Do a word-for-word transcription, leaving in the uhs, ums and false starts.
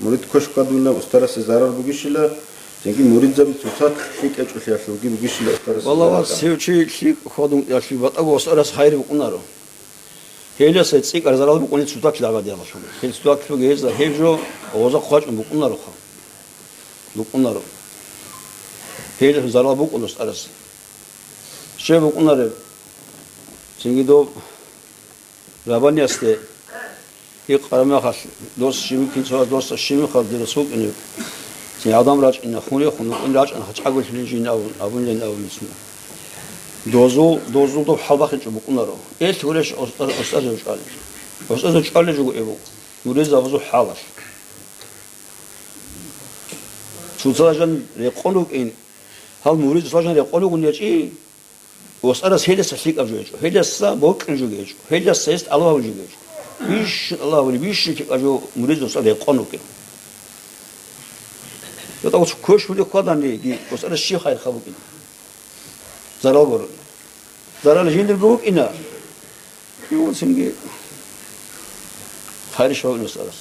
Мурид квеш хьвадула устарасе зарал бугищила, цинги муридзаби цоцалъ лъикӀ гьечӀолъиялъулги бугищила устарасе Валлагь, зарал. Вас гьев чи лъикӀ хьвадун кьалъи батӀаго устарас хайр букӀунаро. Гьелдаса цӀикӀкӀар зарал букӀунел цоцалъ гьабадиялъул. Гьел цоцалъ бугезда гьеб жо гъоза хъвачӀун букӀунароха. БукӀунаро. Гьелдаса зарал букӀун устарас. Щай букӀунареб? Цинги доб Рабаниялъе гьикъараб мехалъ, дос щиб букӀин, цо дос щиб мехалъ дир рас вукӀинев. Цин гӀадам рачӀина, хун рехун, вукӀин рачӀана, гьачӀаго лъилин жин абун, абунилан абун бицун. Дозул, дозул доб хӀалбахъинчӀо букӀунаро. Эл гьурищ устӀа-, устӀазул чӀвалел. УстӀазул чӀвалел жуго эбу, муридзабазул хӀалалъ. Цоцазда жан рекъон вукӀин, гьал муридзабазул жан рекъон вугун гьечӀи, устӀарас гьелдаса лъикӀаб жо гьечӀо, гьелдаса бокьун жо гьечӀо, гьелдаса гьес тӀалаб гьабулеб жо гьечӀо. Бищун тӀалаб гьабулеб, бищун лъикӀаб жо муридзабазул рекъон вукӀин. ЯтӀа квеш гьули хьваданниги, устӀарас щиб хайр хаб букӀин? Зарал гуро. Зарал жиндирго букӀина. Юцинги хайрищ гьавин устӀарас.